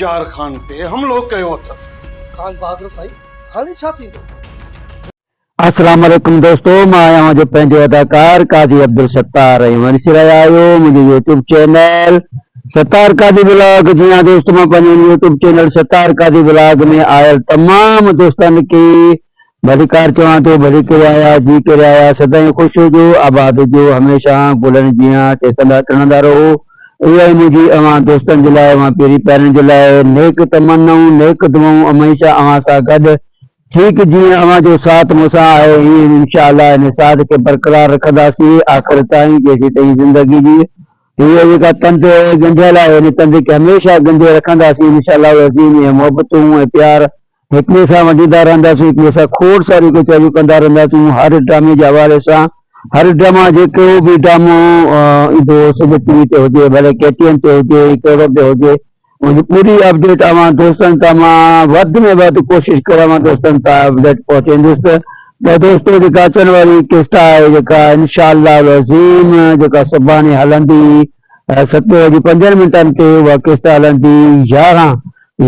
بجار خان تي حملو ڪيو اٿس. خان بهادر سائين هاڻي ڇا ٿيندو؟ السلام عليڪم دوستو مان آهيان اوهان جو پنهنجو اداڪار قاضي عبدالستار ۽ اوهان ڏسي رهيا آهيو منهنجو YouTube channel Sattar Qazi vlog جي ها دوستو مان پنهنجو YouTube channel Sattar Qazi vlog ۾ آيل تمام دوستن کي ڀليڪار چوان ٿو ڀلي ڪري آيا جي ڪري آيا سدائين خوش هجو آباد هجو هميشه گلن جيان ٽهڪندا ٽڙندا رهو اها ئي منهنجي اوهان دوستن جي لاء اوهان پيري پيارن جي لاء نيڪ تمنائون نيڪ دعائون هميشه اوهان سان گڏ ٺيڪ جيئن اوهان جو ساٿ مون سان آهي ائين انشاء الله ان ساٿ کي برقرار رکنداسين آخر تائين جيسيتائين زندگي جي هيء جيڪا تند ڳنڍيل آهي ان تند کي هميشه ڳنڍي رکنداسين انشاء الله العظيم اهي محبتون ۽ پيار هڪ ٻئي سان ونڊيندا رهنداسين هڪ ٻئي سان کوڙ ساريون ڪچهريون ڪندا رهنداسون هر ڊرامي جي حوالي سان هر ڊراما جيڪو به ڊرامو ايندو سنڌ ٽي وي تي هجي ڀلي ڪي ٽي اين تي هجي ڪهڙو به هجي ان جي پوري اپڊيٽ اوهان دوستن تان مان وڌ ۾ وڌ ڪوشش ڪري اوهان دوستن تان اپڊيٽ پهچائيندس ته دوستو جيڪا اچڻ واري قسط آهي جيڪا انشاء الله العظيم جيڪا سڀاڻي هلندي ستين وڄي پنجن منٽن تي اها قسط هلندي يارهن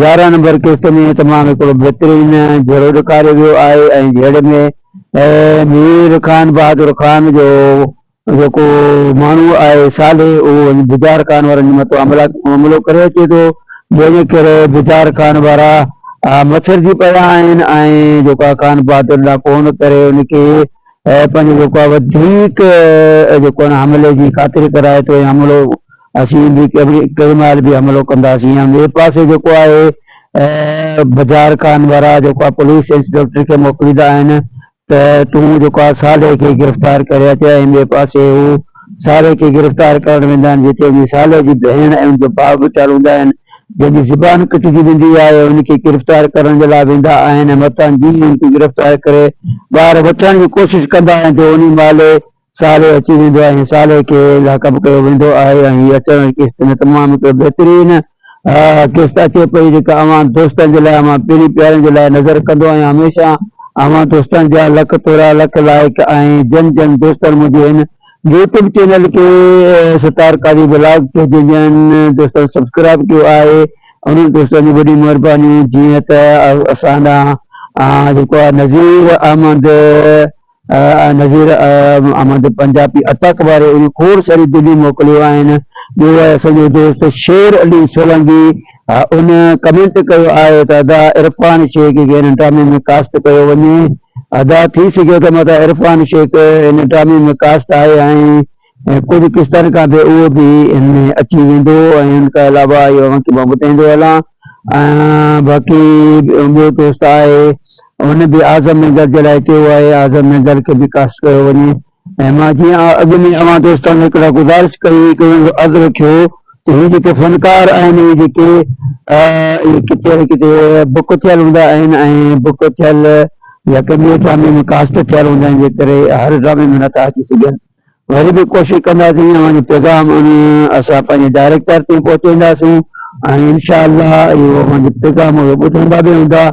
يارهن نمبر قسط ۾ تمام هڪڙو بهترين جهيڙو ڏيکاريو ويو آهي ۽ جهيڙي ۾ مير خان بهادر خان جو جيڪو ماڻهو آهي صالح اهو وڃي بجار خان وارن جي مٿان حملا حملو ڪري اچي ٿو جنهن جي ڪري بجار خان وارا مڇرجي پيا آهن ۽ جيڪو آهي خان بهادر ڏانهن فون ڪري ان کي پنهنجو جيڪو آهي وڌيڪ جيڪو آهي حملي جي خاطري ڪرائي ٿو ۽ حملو اسين به ڪيڏي مهل به حملو ڪنداسين ۽ ٻئي پاسي جيڪو آهي بجار خان وارا جيڪو آهي پوليس انسپيڪٽر کي موڪليندا آهن ته تون جيڪو آهي صالح کي گرفتار ڪري اچ ۽ ٻئي پاسي هو صالح کي گرفتار ڪرڻ ويندا آهن جتي وڃي صالح جي ڀيڻ ۽ ان جو ڀاء به ٿيل هوندا آهن جنهن جي زبان ڪٽجي ويندي آهي ان کي گرفتار ڪرڻ جي لاء ويندا آهن ۽ متان جيئن ان کي گرفتار ڪري ٻاهر وٺڻ جي ڪوشش ڪندا آهن ته انهي مهل صالح اچي ويندو آهي ۽ صالح کي لاڪ اپ ڪيو ويندو آهي ۽ هي اچڻ واري قسط ۾ تمام هڪڙو بهترين قسط اچي پئي جيڪا اوهان دوستن جي لاء اوهان پرين پيارن جي لاء نظر ڪندو آهيان هميشه اوهان دوستن جا لک ٿورا لک لائق ۽ جن جن دوستن منهنجي هن يوٽيوب چينل کي ستار قاضي بلاگ کي جن جن دوستن سبسڪرائب ڪيو آهي انهن دوستن جون وڏيون مهربانيون جيئن ته اسان ڏانهن جيڪو آهي نذير احمد نذير احمد پنجابي اٽڪ واري ان کوڙ ساري دليون موڪليون آهن ٻيو آهي اسان جو دوست شير علي سولنگي ان ڪمينٽ ڪيو آهي ته ادا عرفان شيخ کي هن ڊرامي ۾ ڪاسٽ ڪيو وڃي ادا ٿي سگهيو ته متان عرفان شيخ هن ڊرامي ۾ ڪاسٽ آهي ۽ ۽ ڪجهه قسطن کان پوء اهو به هن ۾ اچي ويندو ۽ ان کان علاوه اهو اوهان کي مان ٻڌائيندو هلان ۽ باقي ٻيو دوست آهي ان به اعظم مينگل جي لاء چيو آهي اعظم مينگل کي به ڪاسٽ ڪيو وڃي ۽ مان جيئن اڳ ۾ اوهان دوستن هڪڙا گذارش ڪئي هئي هڪڙو عرض رکيو ته هي جيڪي فنڪار آهن اهي جيڪي اهي ڪٿي نه ڪٿي بڪ ٿيل هوندا آهن ۽ بڪ ٿيل يا ڪنهن ٻئي ڊرامي ۾ ڪاسٽ ٿيل هوندا آهن جنهن ڪري هر ڊرامي ۾ نٿا اچي سگهن وري به ڪوشش ڪنداسين اوهان جو پيغام اسان پنهنجي ڊائريڪٽر تائين پهچائينداسون ۽ انشاء الله اهو اوهان جو پيغام اهي ٻڌندا به هوندا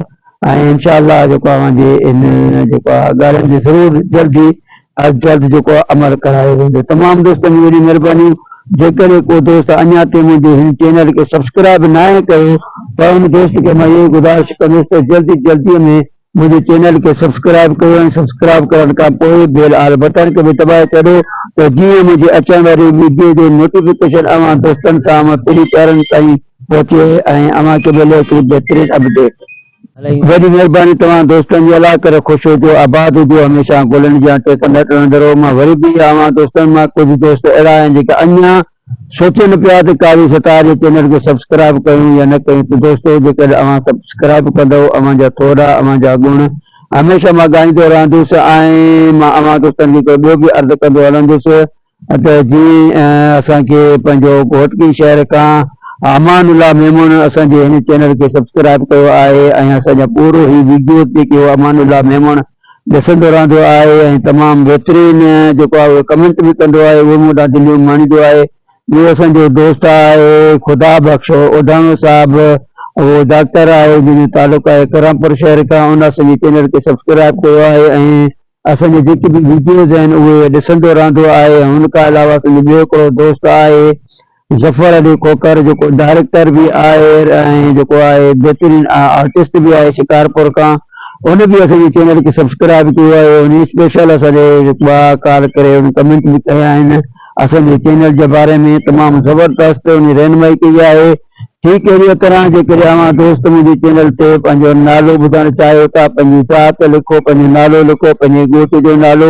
۽ انشاء الله جيڪو اوهان جي ان جيڪو آهي ڳالهين تي ضرور جلدي از جلد جيڪو آهي عمل ڪرايو ويندو تمام دوستن جون وڏيون مهربانيون جيڪڏهن ڪو دوست اڃا تائين منهنجي هن چينل کي سبسڪرائب ناهي ڪيو ته ان دوست کي مان اهو گذارش ڪندس ته جلدي جلدي ۾ منهنجي چينل کي سبسڪرائب ڪيو ۽ سبسڪرائب ڪرڻ کان پوء بيل آل بٽڻ کي به دٻائي ڇڏو ته جيئن منهنجي اچڻ واري وڊيو جو نوٽيفڪيشن اوهان دوستن سان اوهان پرين پيارن تائين پهچي ۽ اوهان کي ملي هڪڙي بهترين اپڊيٽ. وڏي مهرباني توهان دوستن جي الله ڪري خوش هجو آباد هجو هميشه گلن جيان ٽهڪندا ٽڙندا رهو مان وري به اوهان دوستن مان ڪجهه دوست اهڙا آهن جيڪي اڃان سوچين پيا ته قاري ستار جي چينل کي سبسڪرائب ڪيون يا نه ڪيون ته دوستو جيڪڏهن اوهان سبسڪرائب ڪندؤ اوهان جا ٿورا اوهان جا گڻ هميشه مان ڳائيندو رهندس ۽ مان اوهان دوستن کي هڪڙو ٻيو به عرض ڪندو هلندس ته جيئن اسان کي پنهنجو گهوٽڪي شهر کان امان الله ميمڻ اسان جي هن چينل کي سبسڪرائب ڪيو آهي ۽ اسان جا پورو هي ويڊيو جيڪي هو امان الله ميمڻ ڏسندو رهندو آهي ۽ تمام بهترين جيڪو آهي اهو ڪمينٽ به ڪندو آهي اهو مون ڏانهن دليون ماڻيندو آهي ٻيو اسان جو دوست آهي خدا بخش اوڍاڻو صاحب اهو ڊاڪٽر آهي جنهن جو تعلق آهي ڪرامپور شهر کان ان اسان جي چينل کي سبسڪرائب ڪيو آهي ۽ اسان جي جيڪي به ويڊيوز آهن اهي ڏسندو رهندو آهي ۽ ان کان علاوه اسان جو ٻيو هڪڙو دوست آهي ظفر علي کوکر جيڪو ڊائريڪٽر به آهي ۽ جيڪو آهي بهترين آرٽسٽ به آهي شڪارپور کان ان به اسان جي چينل کي سبسڪرائب ڪيو آهي ان اسپيشل اسان جي جيڪو آهي ڪال ڪري ان ڪمينٽ به ڪيا آهن اسان جي چينل جي باري ۾ تمام زبردست ان رهنمائي ڪئي آهي ٺيڪ اهڙي طرح جيڪڏهن اوهان دوست منهنجي چينل تي پنهنجو نالو ٻڌائڻ چاهيو ٿا پنهنجي ذات لکو پنهنجو نالو لکو پنهنجي ڳوٺ جو نالو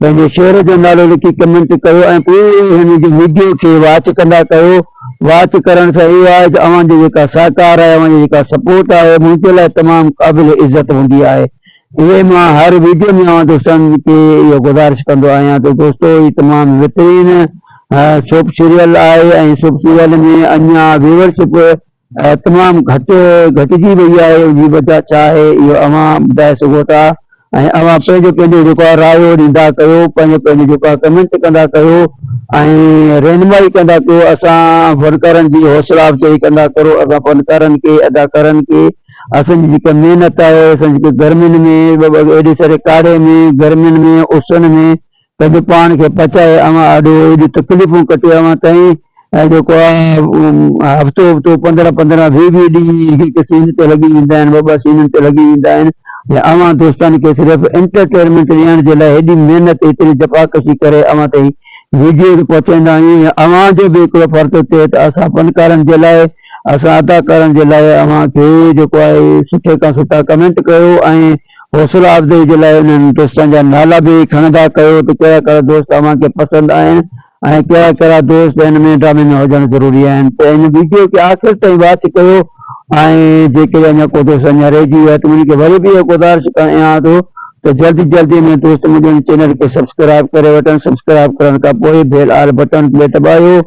پنهنجي شعر جو نالو لکي ڪمينٽ ڪيو ۽ پوري هن جي ويڊيو کي واچ ڪندا ڪيو واچ ڪرڻ سان اهو آهي ته اوهان جي جيڪا سهڪار آهي اوهان جي جيڪا سپورٽ آهي منهنجي لاء تمام قابل عزت هوندي آهي اهي مان هر ويڊيو ۾ اوهان دوستن کي اهو گذارش ڪندو آهيان ته دوستو هي تمام بهترين سوپ سيريل آهي ۽ سوپ سيريل ۾ اڃا ويورشپ تمام گهٽ گهٽجي وئي آهي ان جي وجه ڇا آهي اهو اوهان ٻڌائي سگهو ٿا ۽ اوهان پنهنجو پنهنجو جيڪو آهي رايو ڏيندا ڪيو پنهنجو پنهنجو جيڪو آهي ڪمينٽ ڪندا ڪيو ۽ رهنمائي ڪندا ڪيو اسان فنڪارن جي حوصلا افزائي ڪندا ڪرو اسان فنڪارن کي اداڪارن کي اسان جي جيڪا محنت آهي اسان جيڪي گرمين ۾ ايڏي ساري ڪاڙهي ۾ گرمين ۾ اسن ۾ پنهنجو پاڻ کي پچائي اوهان آڏو ايڏيون تڪليفون ڪٽي اوهان تائين ۽ جيڪو آهي هفتو هفتو پندرهن پندرهن ويهه ويهه ڏينهن هڪ هڪ سين تي لڳي ويندا آهن ٻه ٻه سينن تي لڳي ويندا آهن ۽ اوهان دوستن کي صرف انٽرٽينمينٽ ڏيڻ جي لاء هيڏي محنت ايتري جفاڪشي ڪري اوهان تائين ويڊيوز پهچائيندا آهيون ۽ اوهان جو به هڪڙو فرض ٿو ٿئي ته اسان فنڪارن جي لاء اسان اداڪارن جي لاء اوهان کي جيڪو آهي سٺي کان سٺا ڪمينٽ ڪيو ۽ حوصلا افزائي جي لاء انهن دوستن جا نالا به کڻندا ڪيو ته ڪهڙا ڪهڙا دوست اوهان کي پسند آهن ۽ ڪهڙا ڪهڙا دوست هن ۾ ڊرامي ۾ هجڻ ضروري آهن ته هن ويڊيو کي آخر تائين واچ ڪيو ۽ جيڪڏهن اڃا ڪو دوست اڃا رهجي ويو آهي ته انهن کي وري به اهو گذارش ڪيان ٿو ته جلدي جلدي ۾ دوست منهنجي هن چينل کي سبسڪرائب ڪري وٺن سبسڪرائب ڪرڻ کان پوء بيل آل بٽڻ کي دٻايو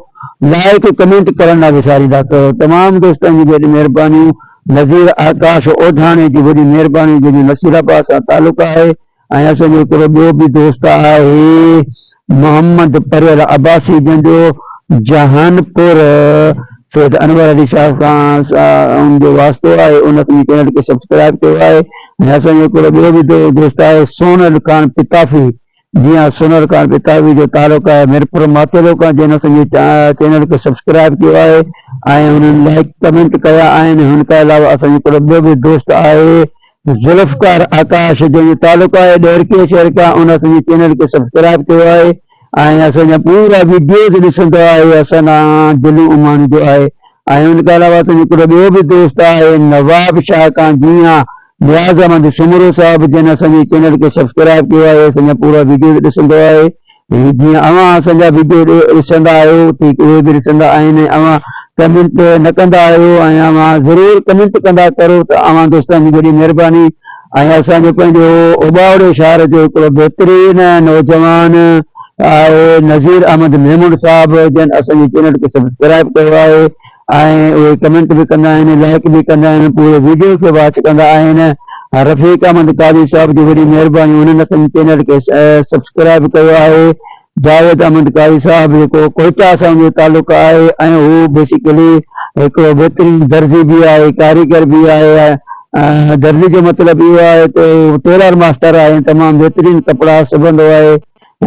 لائڪ ڪمينٽ ڪرڻ نه وساريندا ڪيو تمام دوستن جي وڏي مهربانيون نذير آڪاش اوڍاڻي جي وڏي مهرباني جنهن جو نصير آباد سان تعلق آهي ۽ اسان جو هڪڙو ٻيو به دوست آهي محمد پريل عباسي جنهن جو جهانپور سيد انور علي شاهه سان ان جو واسطو آهي ان اسان جي چينل کي سبسڪرائب ڪيو آهي ۽ اسان جو هڪڙو ٻيو به دوست آهي سونل خان پتافي جي ها سونل خان پتافي جو تعلق آهي ميرپور ماتيلو کان جنهن اسان جي چينل کي سبسڪرائب ڪيو آهي ۽ انهن لائڪ ڪمينٽ ڪيا آهن هن کان علاوه اسان جو هڪڙو ٻيو به دوست آهي ذوالفقار آڪاش جنهن جو تعلق آهي ڏهرڪي شهر کان ان اسان جي چينل کي سبسڪرائب ڪيو آهي ۽ اسان جا پورا ويڊيوز ڏسندو آهي اسان ڏانهن دليون اماڻيندو آهي ۽ ان کان علاوه اسان جو هڪڙو ٻيو به دوست آهي نواب شاهه کان جي ها نياز احمد سومرو صاحب جنھن اسان جي چينل کي سبسڪرائب ڪيو آھي اسان جا پورا ويڊيوز ڏسندو آھي جيئن اوھان اسان جا ويڊيو ڏسندا آھيو ٺيڪ اھي به ڏسندا آھن ۽ اوھان ڪمينٽ نه ڪندا آھيو ۽ اوھان ضرور ڪمينٽ ڪندا ڪرو ته اوھان دوستن جي وڏي مھرباني ۽ اسان جو پنھنجو اوٻاوڙي شھر جو ھڪڙو بھترين نوجوان آھي نذير احمد ميمڻ صاحب جنھن اسان جي چينل کي سبسڪرائب ڪيو آھي ۽ اهي ڪمينٽ به ڪندا آهن لائڪ به ڪندا آهن پوري ويڊيو کي واچ ڪندا آهن رفيق احمد قاضي صاحب جي وڏي مهرباني انهن اسان جي چينل کي سبسڪرائب ڪيو آهي جاويد احمد قاضي صاحب جيڪو ڪوئٽا سان جو تعلق آهي ۽ هو بيسيڪلي هڪڙو بهترين درزي به آهي ڪاريگر به آهي درزي جو مطلب اهو آهي ته ٽيلر ماسٽر آهي تمام بهترين ڪپڙا سبندو آهي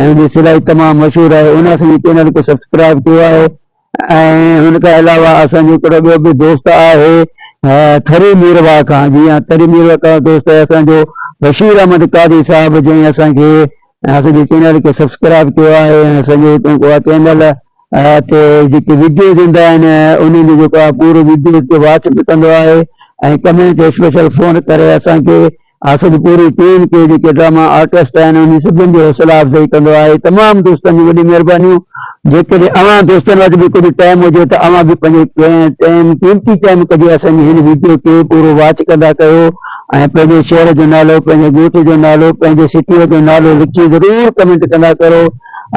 ۽ ان جي سلائي تمام مشهور آهي ان اسان جي چينل کي سبسڪرائب ڪيو آهي ۽ ان کان علاوه اسان جو هڪڙو ٻيو به دوست آهي ٿري ميرواهه کان جي ها ٿري ميرواهه کان دوست آهي اسان جو بشير احمد قاضي صاحب جنهن اسان کي اسان جي چينل کي سبسڪرائب ڪيو آهي ۽ اسان جي جيڪو چينل تي جيڪي ويڊيوز ايندا آهن انهن جو جيڪو آهي پورو ويڊيوز کي واچ به ڪندو آهي ۽ ڪمينٽ اسپيشل فون ڪري اسان کي اسان جي پوري ٽيم کي جيڪي ڊراما آرٽسٽ آهن انهن سڀني جي حوصلا افزائي ڪندو آهي تمام دوستن جون وڏي مهربانيون جيڪڏهن اوهان دوستن وٽ به ڪجهه ٽائيم هجي ته اوهان به پنهنجو ڪنهن ٽائيم قيمتي ٽائيم ڪڍي اسان جي هن ويڊيو کي پورو واچ ڪندا ڪيو ۽ پنهنجي شهر جو نالو پنهنجي ڳوٺ جو نالو پنهنجي سٽيء جو نالو لکي ضرور ڪمينٽ ڪندا ڪرو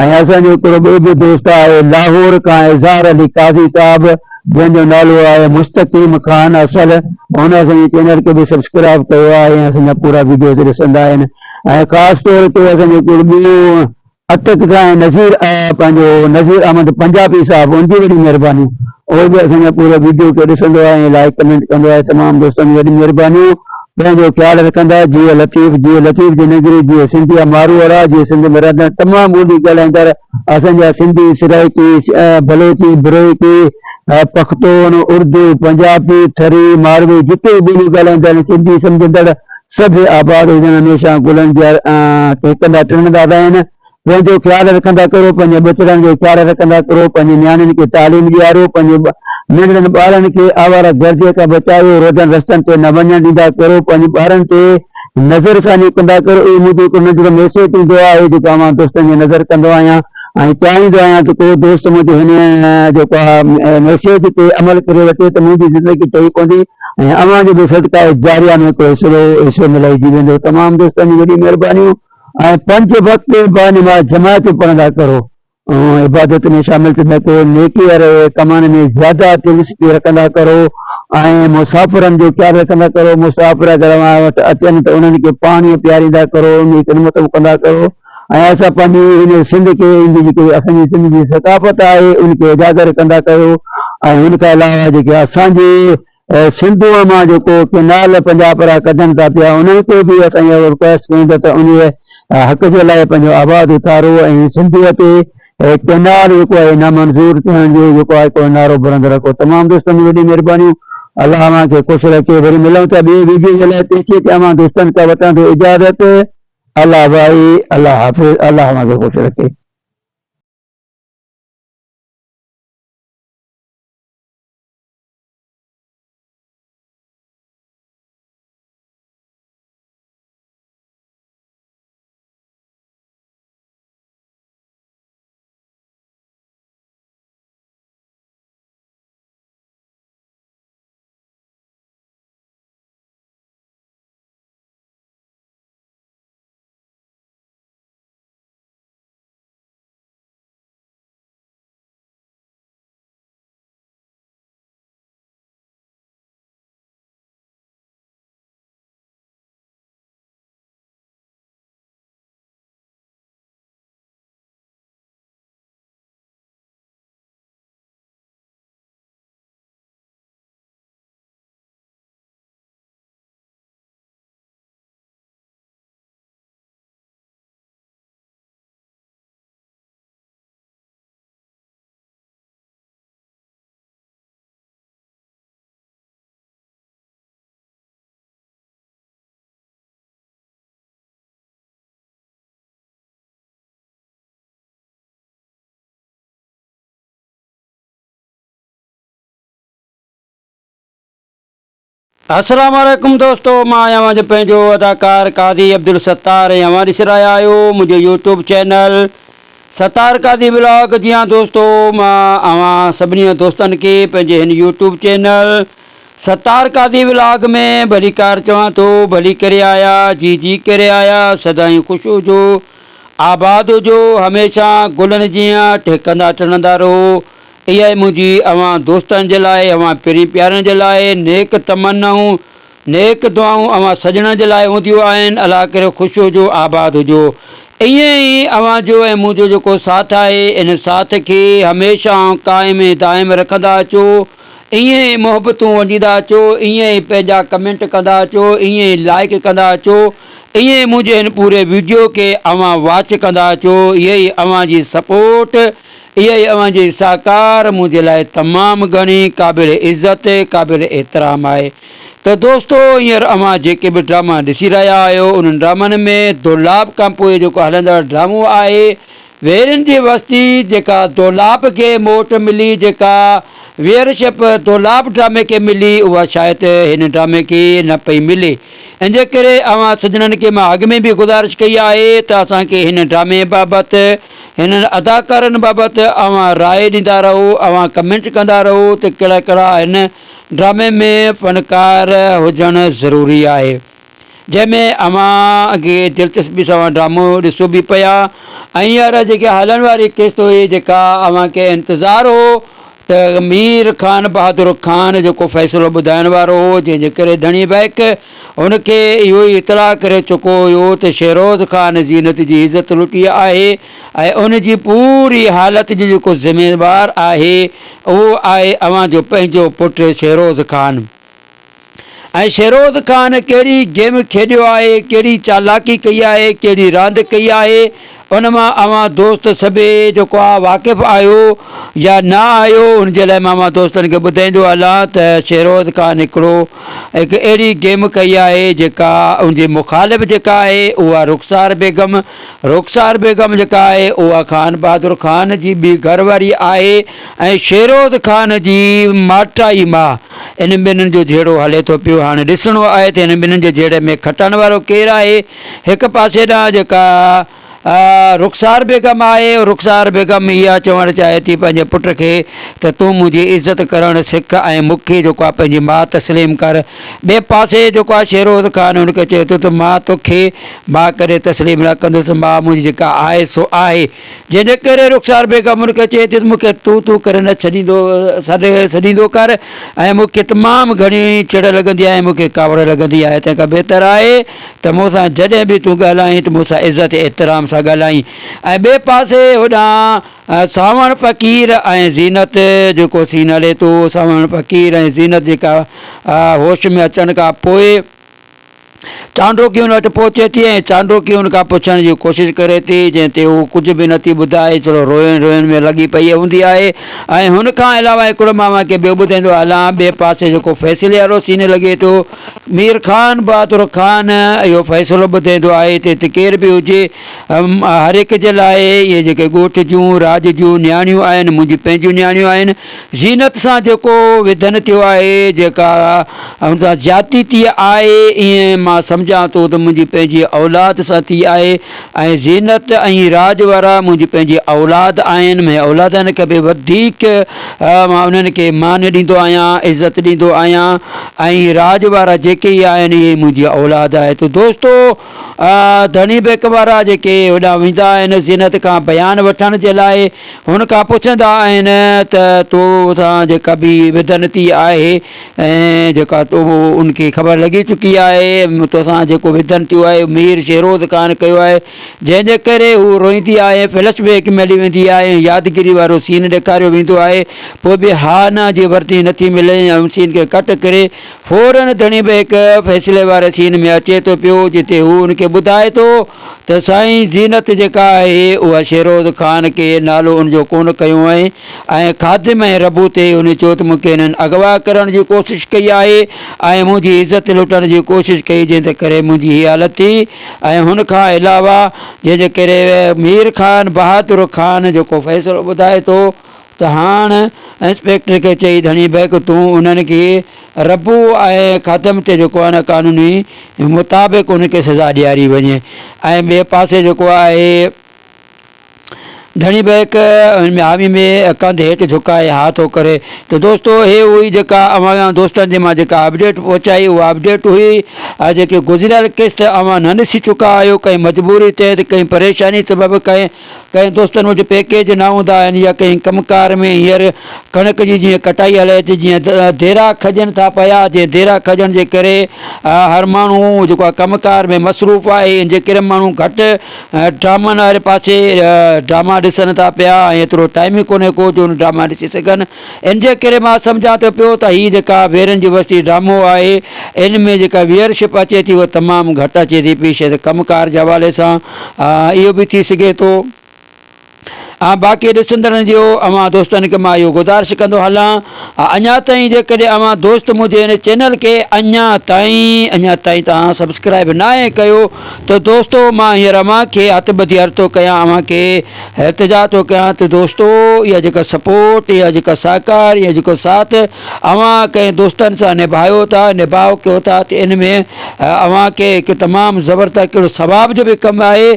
۽ اسان جو هڪڙو ٻيو به دوست آهي لاهور کان اظهار علي قاضي صاحب جنهن جو نالو آهي مستقيم خان اصل هن اسان جي چينل کي به سبسڪرائب ڪيو آهي ۽ اسان جا پورا ويڊيوز ڏسندا آهن ۽ خاص طور تي اسان جو هڪڙو ٻيو اٽڪ کان نذير پنهنجو نذير احمد پنجابي صاحب ان جي وڏي مهرباني اهو به اسان جا پورا ويڊيو کي ڏسندو آهي ۽ لائڪ ڪمينٽ ڪندو آهي تمام دوستن جي وڏي مهربانيون. پنهنجو خيال رکندا جيئي لطيف جيئي لطيف جي نگري جيئي سنڌيا ماروئڙا جيئي سنڌ ۾ رهندڙ تمام ٻولي ڳالهائيندڙ اسان جا سنڌي سرائيڪي بلوچي بروهڪي پختون اردو پنجابي ٿري ماروي جتي به ٻوليون ڳالهائيندڙ سنڌي سمجهندڙ سڀ آباد هجن هميشه گلن جا ٽهڪندا ٽڙندا رهن پنهنجو خيال رکندا ڪريو، پنهنجي ٻچڙن جو خيال رکندا ڪريو، پنهنجي نياڻين کي تعليم ڏياريو، پنهنجي ننڍڙن ٻارن کي آواره گرديء کان بچايو، روڊن رستن تي نه وڃڻ ڏيندا ڪريو، پنهنجي ٻارن تي نظر ثاني ڪندا ڪريو، اهو منهنجو هڪ ننڍڙو ميسيج هوندو آهي جيڪو اوهان دوستن جي نظر ڪندو آهيان ۽ چاهيندو آهيان ته ڪو دوست منهنجي هن جيڪو آهي ميسيج تي عمل ڪري وٺي ته منهنجي زندگي ٺهي پوندي ۽ اوهان جو به صدقه جاريه ۾ ڪو حصو ملائجي ويندو. تمام دوستن جون وڏيون مهربانيون. ۽ پنج وقت بانماز جماعت پڙهندا ڪرو ۽ عبادت ۾ شامل ٿيندا ڪرو نيڪي واري ڪمن ۾ زياده دلچسپي رکندا ڪرو ۽ مسافرن جو خيال رکندا ڪرو مسافر اگر اوهان وٽ اچن ته انهن کي پاڻي پياريندا ڪرو ان جي خدمت ڪندا ڪرو ۽ اسان پنهنجي هن سنڌ کي ان جي جيڪي اسان جي سنڌ جي ثقافت آهي ان کي اجاگر ڪندا ڪريو ۽ ان کان علاوه جيڪي اسان جي سنڌوء مان جيڪو ڪينال پنجاب پرا ڪڍن ٿا پيا انهن کي به اسان اها رڪويسٽ ڪيون ٿا ته انهيء حق جي لاء پنهنجو آواز اٿارو ۽ سنڌوء تي ڪينال جيڪو آهي نامنظور ٿيڻ جو جيڪو آهي ڪو نعرو بلند رکو تمام دوستن جون وڏيون مهربانيون الله اوهان کي خوش رکي وري ملون ٿا ٻي ويڊيو جي لاء تيسين تائين اوهان دوستن کان وٺان ٿو اجازت الله ڀائي الله حافظ الله اوهان کي خوش رکي. السلام عليڪم دوستو مان آهيان اوهان جو پنهنجو اداڪار قاضي عبدالستار ۽ اوهان ڏسي رهيا آهيو منهنجو YouTube channel Sattar Qazi vlog جي ها دوستو مان اوهان سڀني دوستن کي پنهنجي هن YouTube channel Sattar Qazi vlog ۾ ڀليڪار چوان ٿو ڀلي ڪري آيا جي جي ڪري آيا سدائين خوش هجو آباد هجو هميشه گلن جيان ٽهڪندا ٽڙندا رهو اها ئي منهنجي اوهان دوستن جي لاء اوهان پرين پيارن جي لاء نيڪ تمنائون نيڪ دعائون اوهان سڄڻن جي لاء هونديون آهن الله ڪري خوش هجو آباد هجو ائين ئي اوهان جو ۽ منهنجو جيڪو ساٿ آهي ان ساٿ کي هميشه قائم ۽ دائم رکندا اچو ائين ئي محبتون ونڊيندا اچو ائين ئي پنهنجا ڪمينٽ ڪندا اچو ائين ئي لائيڪ ڪندا اچو ائين ئي منهنجي هن پوري ويڊيو کي اوهان واچ ڪندا اچو اهي ئي اوهان جي سپورٽ اها ئي اوهان جي سهڪار منهنجي لاء تمام گهڻي قابل عزت قابل احترام آهي ته دوستو هينئر اوهان جيڪي به ڊراما ڏسي رهيا آهيو انهن ڊرامن ۾ دولاب کان پوء جيڪو هلندڙ ڊرامو آهي ويرين جي وستي جيڪا دولاب کي موٽ ملي جيڪا ويئرشپ دولاب ڊرامي کي ملي اها شايد هن ڊرامي کي نه پئي ملي ان جي ڪري اوهان سڄڻن کي مان اڳ ۾ به گذارش ڪئي آهي ته اسان کي هن ڊرامي بابت هنن اداڪارن بابت اوهان راء ڏيندا رهو، اوهان ڪمينٽ ڪندا رهو ته ڪهڙا ڪهڙا هن ڊرامي ۾ فنڪار هجڻ ضروري آهي جنهن ۾ اوهان کي دلچسپي سان اوهان ڊرامو ڏسو به پيا ۽ هينئر جيڪي هلڻ واري قسط هئي جيڪا اوهان کي انتظار هو ته مير خان بهادر خان جيڪو فيصلو ٻڌائڻ وارو هو، جنهن جي ڪري ڌڻي بيڪ هن کي اهو ئي اطلاع ڪري چڪو هيو ته شيروز خان زينت جي عزت لٽي آهي ۽ ان جي پوري حالت جو جيڪو ذميوار آهي، اهو آهي اوهان جو پنهنجو پٽ شيروز خان. ۽ شيروز خان ڪهڙي گيم کيڏيو آهي، ڪهڙي چالاڪي ڪئي آهي، ڪهڙي راند ڪئي آهي، ان مان اوهان دوست سڀئي جيڪو آهي واقف آهيو يا نه آهيو، ان جي لاء مان اوهان دوستن کي ٻڌائيندو هلان ته شيروز خان هڪڙو هڪ اهڙي گيم ڪئي آهي جيڪا ان جي مخالف جيڪا آهي اها رخسار بيگم، رخسار بيگم جيڪا آهي اها خان بهادر خان جي ٻي گهر واري آهي ۽ شيروز خان جي ماٽائي ماء. انهن ٻنهين جو جهيڙو هلي ٿو پيو. هاڻي ڏسڻو آهي ته انهن ٻنهين جي جهيڙي ۾ کٽڻ وارو ڪير آهي. هڪ پاسي ڏانهن جيڪا رخسار بيگم آهي، رخسار بيگم اها چوڻ چاهي ٿي پنهنجي پٽ کي ته تون منهنجي عزت ڪرڻ سک ۽ مون کي جيڪو آهي پنهنجي ماء تسليم ڪر. ٻئي پاسي جيڪو آهي شيروز خان ان کي چئي ٿو ته مان توکي ماء ڪڏهن تسليم نه ڪندس، ماء منهنجي جيڪا آهي سو آهي. جنهن جي ڪري رخسار بيگم ان کي چئي ٿي ته مون کي تون تون ڪري نه ڇڏيندو سڏيندو ڪر ۽ مون کي تمام گهڻي چڙ لڳندي آهي ۽ مون کي ڪاوڙ لڳندي آهي تنهن کان بهتر آهي ته مون سان جڏهن به تون ڳالهائين ته مون سان عزت احترام سان ڳالهائين ۽ ٻئي پاسي هوڏانهن سانوڻ فقير ۽ زينت جيڪو سين هلي ٿو سانوڻ فقير ۽ زينت جيڪا هوش ۾ اچڻ کان پوء چانڊوڪي ان وٽ پهچي ٿي ۽ چانڊوڪي ان کان پڇڻ جي ڪوشش ڪري ٿي، جنهن تي هوء ڪجهه به نٿي ٻڌائي، ڇڙو روئڻ روئڻ ۾ لڳي پيئي هوندي آهي ۽ هن کان علاوه هڪڙو مان اوهان کي ٻيو ٻڌائيندو هلان، ٻئي پاسي جيڪو فيصلي وارو سين لڳي ٿو، مير خان بهادر خان اهو فيصلو ٻڌائيندو آهي ته هتي ڪير به هجي، هر هڪ جي لاء اهي جيڪي ڳوٺ جون، راڄ جون نياڻيون آهن، منهنجون پنهنجون نياڻيون آهن، زينت سان جيڪو ويڌن ٿيو آهي، جيڪا هن سان زيادتي ٿي آهي، ائين مان سمجهان ٿو ته منهنجي پنهنجي اولاد سان ٿي آهي ۽ زينت ۽ راڄ وارا منهنجي پنهنجي اولاد آهن، منهنجي اولادن کي به وڌيڪ مان انهن کي مان ڏيندو آهيان، عزت ڏيندو آهيان ۽ راڄ وارا جيڪي ئي آهن اهي منهنجي اولاد آهي ته دوستو! ڌڻي بيڪ وارا جيڪي هوڏانهن ويندا آهن زينت کان بيان وٺڻ جي لاء هن کان پڇندا آهن ته تو سان جيڪا به ويڌن ٿي آهي ۽ جيڪا تو ان کي خبر لڳي چڪي آهي تو سان جيڪو ويڌن ٿيو آهي مير شيروز خان ڪيو آهي جنهن جي ڪري هو روئيندي آهي فلش بيڪ ۾ هلي ويندي آهي ۽ يادگيري وارو سين ڏيکاريو ويندو آهي پوء به ها نه جي ورتي نٿي ملي ۽ ان سين کي ڪٽ ڪري فوراً ڌڻي به هڪ فيصلي واري سين ۾ اچي ٿو پيو، جتي هو ان کي ٻڌائي ٿو ته سائين زينت جيڪا آهي اها شيروز خان کي نالو ان جو ڪونه کنيو آهي ۽ خادم ۽ ربو تي هن چيو ته مون کي هنن اغوا ڪرڻ جي ڪوشش ڪئي آهي ۽ منهنجي عزت لٽڻ جي ڪوشش ڪئي جنهن جي ڪري منهنجي هي حالت ٿي ۽ هن کان علاوه جنهن جي ڪري مير خان بهادر خان جيڪو فيصلو ٻڌائي ٿو ته هاڻ انسپيڪٽر کي چئي ڌڻي بيگ تون انهن کي ربو ۽ خادم تي جيڪو آهي نه قانوني مطابق انهن کي سزا ڏياري وڃي ۽ ٻئي پاسي جيڪو آهي ڌڻي بيگ حامي ۾ ڪنڌ هيٺ جهڪائي ها ٿو ڪري ته دوستو هي هئي جيڪا اوهان دوستن جي مان جيڪا اپڊيٽ پهچائي اها اپڊيٽ هئي جيڪي گذريل قسط اوهان نه ڏسي چڪا آهيو ڪنهن مجبوري تحت ڪنهن پريشاني سبب ڪنهن ڪنهن دوستن وٽ پيڪيج نه هوندا آهن يا ڪنهن ڪم ڪار ۾ هينئر ڪڻڪ جي جيئن ڪٽائي هلي ٿي جيئن ديرا کڄن ٿا پيا جنهن ديرا کڄڻ جي ڪري هر ماڻهو جيڪو آهي ڪم ڪار ۾ مصروف آهي ان جي ڪري ماڻهو گهٽ ڊرامن واري پاسي ڊراما ڏسن ٿا پيا ۽ ايترو ٽائيم ئي ڪونهي ڪو جو ڊراما ڏسي سگهن ان جي ڪري مان سمجهان ٿو پيو ته هي جيڪا ويرن جي وستي ڊرامو آهي ان ۾ جيڪا ويئرشپ اچي ٿي اها تمام گهٽ اچي ٿي پئي شايد ڪم ڪار جي حوالي سان اهو به ٿي سگهي ٿو ۽ باقي ڏسندڙن جو اوهان دوستن کي مان اهو گذارش ڪندو هلان اڃا تائين جيڪڏهن اوهان دوست منهنجي هن چينل کي اڃا تائين اڃا تائين توهان سبسڪرائب ناهي ڪيو ته دوستو مان هينئر اوهان کي هٿ ٻڌي عرض ٿو ڪيان اوهان کي التجا ٿو ڪيان ته دوستو اها جيڪا سپورٽ اها جيڪا سهڪار اها جيڪو ساٿ اوهان ڪنهن دوستن سان نڀايو ٿا نڀاء ڪيو ٿا ته ان ۾ اوهان کي هڪ تمام زبردست هڪڙو ثواب جو به ڪم آهي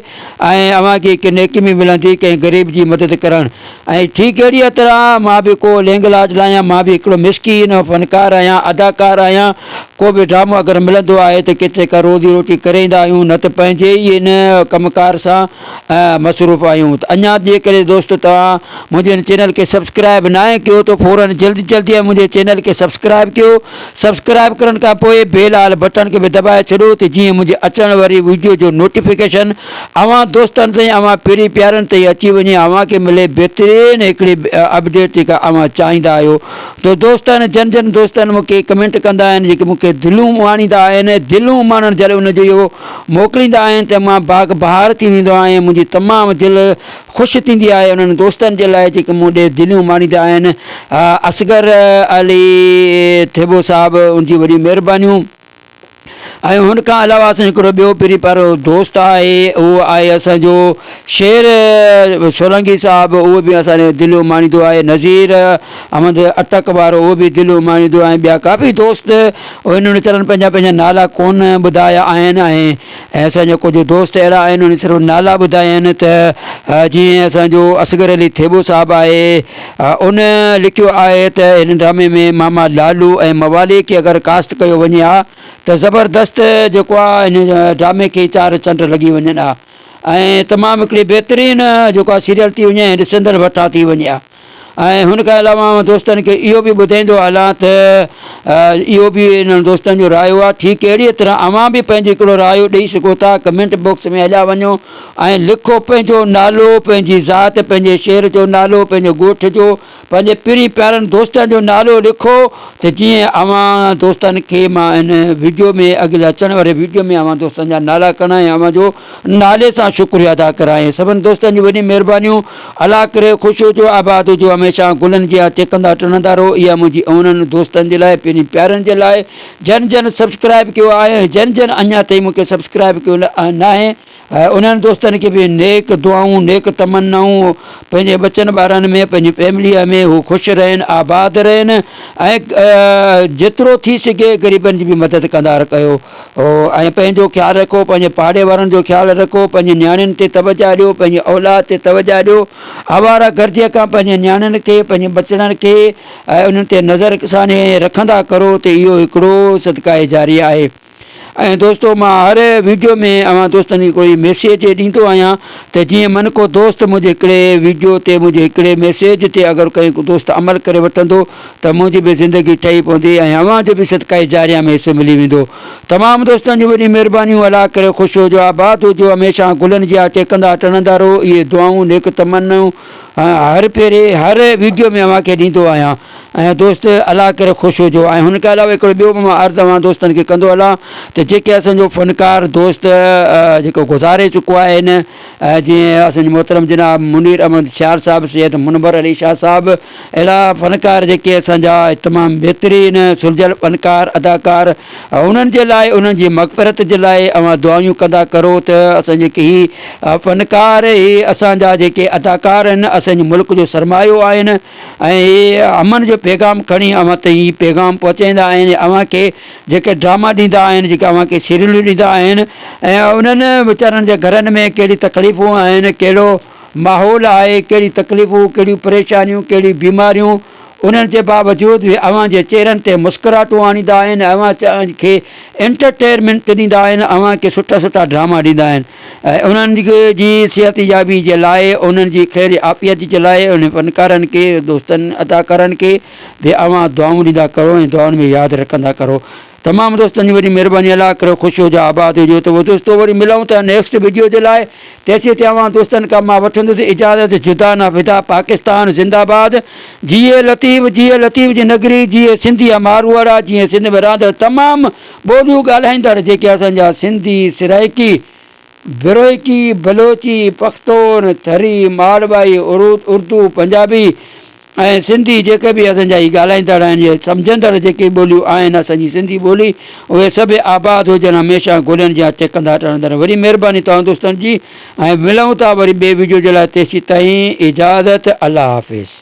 ۽ اوهان کي هڪ نيڪي به ملندي ڪنهن غريب جي مدد ڪرڻ ۽ ٺيڪ اهڙيء طرح مان به ڪو لينگ لاج نه آهيان مان به هڪڙو مسڪين فنڪار آهيان اداڪار آهيان ڪو به ڊرامو اگر ملندو آهي ته ڪٿي ڪا روزي روٽي ڪري ايندا آهيون نه ته پنهنجي ئي ان ڪم ڪار سان مصروف آهيون ته اڃا جيڪڏهن دوستو توهان منهنجي هن چينل کي سبسڪرائب ناهي ڪيو ته فورن جلدي جلدي منهنجي چينل کي سبسڪرائب ڪيو سبسڪرائب ڪرڻ کان پوء بيل آل بٽڻ کي به دٻائي ڇڏيو ته جيئن منهنجي اچڻ واري ويڊيو جو نوٽيفڪيشن اوهان دوستن تائين اوهان پرين پيارن تائين اچي وڃي اوهان کي ملي بهترين هڪڙي اپڊيٽ جيڪا اوهان چاهيندا آهيو ته دوستن جن جن دوستن مونکي ڪمينٽ ڪندا آهن جيڪي مونکي جيڪي دلون اماڻيندا آهن دلون اماڻڻ جڏهن ان جو اهو موڪليندا آهن ته مان باغ بهار ٿي ويندو آهيان منهنجي تمام دل خوش ٿيندي آهي انهن دوستن جي لاء جيڪي مون ڏي دليون اماڻيندا آهن اصغر علي ٿيٻو صاحب ان جي وڏي مهربانيون ۽ هن کان علاوه اسان جو هڪڙو ٻيو پرين پيارو دوست آهي اهو آهي اسان جو شير سولنگي صاحب اهو به اسان جو دل اماڻيندو آهي نظير احمد اٽڪ وارو اهو به دل اماڻيندو آهي ٻيا ڪافي دوست انهن ويچارن پنهنجا پنهنجا نالا ڪونه ٻڌايا آهن ۽ اسان جا ڪجهه دوست اهڙا آهن انهن صرف نالا ٻڌايا آهن ته جيئن اسان جو اصغر علي ٿيٻو صاحب آهي ان لکيو آهي ته هن ڊرامي ۾ ماما لالو ۽ موالي کي اگر ڪاسٽ ڪيو وڃي ها ته زبردست جيڪو آهي هن ڊرامي کي چار چنڊ لڳي وڃن ها ۽ تمام هڪڙي بهترين جيڪو آهي سيريل ٿي وڃي ۽ ڏسندڙ وٺا ٿي وڃي ها ۽ هن کان علاوه آئون دوستن کي اهو به ٻڌائيندو هلان ته اهو به انهن دوستن جو رايو آهي ٺيڪ اهڙيء طرح اوهان به پنهنجو هڪڙو رايو ڏئي سگهو ٿا ڪمينٽ باڪس ۾ هليا وڃو ۽ لکو پنهنجو نالو پنهنجي ذات پنهنجي شهر جو نالو پنهنجي ڳوٺ جو پنهنجي پرين پيارن دوستن جو نالو لکو ته جيئن اوهان دوستن کي مان ان ويڊيو ۾ اڳلي اچڻ واري ويڊيو ۾ اوهان دوستن جا نالا کڻان ۽ اوهان جو نالي سان شڪريو ادا ڪران سڀن دوستن جون وڏيون مهربانيون الله ڪري خوش هجو آباد هجو هميشه گلن جيان ٽهڪندا ٽڙندا رهو اها منهنجي انهن دوستن جي لاء پنهنجي پيارن جي لاء جن جن سبسڪرائب ڪيو آهي ۽ جن جن اڃا تائين مونکي سبسڪرائب ڪيو ناهي انهن دوستن کي به نيڪ دعائون نيڪ تمنائون پنهنجي ٻچن ٻارن ۾ پنهنجي فيملي ۾ هو خوش رهن آباد رهن ۽ جيترو ٿي سگهي غريبن جي به مدد ڪندا ڪيو ۽ پنهنجو خيال رکو، پنهنجي پاڙي وارن جو خيال رکو، پنهنجي نياڻين تي توجهه ڏيو، پنهنجي اولاد تي توجهه ڏيو، آواره گرديء کان پنهنجي نياڻين کي، پنهنجي ٻچڙن کي ۽ انهن تي نظر ثاني رکندا ڪرو ته اهو هڪڙو صدقه جاريه آهي. ۽ دوستو مان هر ويڊيو ۾ اوهان دوستن کي ڪوئي ميسيج ڏيندو آهيان ته جيئن من ڪو دوست منهنجي هڪڙي ويڊيو تي منهنجي هڪڙي ميسيج تي اگر ڪنهن دوست عمل ڪري وٺندو ته منهنجي به زندگي ٺهي پوندي ۽ اوهان جو به صدقه جاريه ۾ حصو ملي ويندو. تمام دوستن جون وڏيون مهربانيون الله ڪري خوش هجو آباد هجو هميشه گلن جيان ٽهڪندا ٽڙندا رهو اهي دعائون نيڪ تمنائون هر ڦيري هر ويڊيو ۾ اوهان کي ڏيندو آهيان ۽ دوست الله ڪري خوش هجو ۽ هن کان علاوه هڪڙو ٻيو به مان عرض اوهان دوستن کي ڪندو هلان ته جيڪي اسان جو فنڪار دوست جيڪو گذاري چڪو آهي هن جيئن اسان جي محترم جناب منير احمد شيار صاحب سيد منور علي شاهه صاحب اهڙا فنڪار جيڪي اسان جا تمام بهترين سلجهيل فنڪار اداڪار انهن جي لاء انهن جي مغفرت جي لاء اوهان دعائون ڪندا ڪرو ته اسان جيڪي هي فنڪار هي اسان جا جيڪي اداڪار آهن اسان جي ملڪ جو سرمايو آهن ۽ هي امن جو پيغام کڻي اوهان تائين هي پيغام پهچائيندا آهن اوهان کي جيڪي ڊراما ڏيندا آهن جيڪي اوهان کي سيريلون ڏيندا آهن ۽ انهن ويچارن جي گهرن ۾ ڪهڙي تڪليفون آهن ڪهڙو ماحول آهي، ڪهڙيون تڪليفون، ڪهڙيون پريشانيون، ڪهڙيون بيماريون، انهن جي باوجود به اوهان جي چهرن تي مسڪراهٽون آڻيندا آهن، اوهان کي انٽرٽينمينٽ ڏيندا آهن، اوهان کي سٺا سٺا ڊراما ڏيندا آهن ۽ انهن جي صحت يابي جي لاء، انهن جي خير عافيت جي لاء انهن فنڪارن کي، دوستن اداڪارن کي به اوهان دعائون ڏيندا ڪرو ۽ دعائن ۾ ياد رکندا ڪرو. تمام دوستن جي وڏي مھرباني الله ڪريو خوش ھجو آباد ھجو ته دوستو وري ملون ٿا نيڪسٽ وڊيو جي لاء تيسين تائين اوھان دوستن کان مان وٺندس اجازت جدا نه فدا پاڪستان زنده باد جيئي لطيف جيئي لطيف جي نگري جيئي سنڌي ماروئڙا جيئي سنڌ ۾ رھندڙ تمام ٻوليون ڳالھائيندڙ جيڪي اسان جا سنڌي سرائيڪي بروھڪي بلوچي پختون ٿري مالوائي اردو پنجابي ۽ سنڌي جيڪي به اسان جا هي ڳالهائيندڙ آهن يا سمجهندڙ جيڪي ٻوليون آهن اسان جي سنڌي ٻولي اهي سڀ آباد هجن هميشه گلن جيان ٽهڪندا ٽڙندا رهن وڏي مهرباني توهان دوستن جي ۽ ملون ٿا وري ٻي وڊيو جي لاء تيسين تائين اجازت الله حافظ.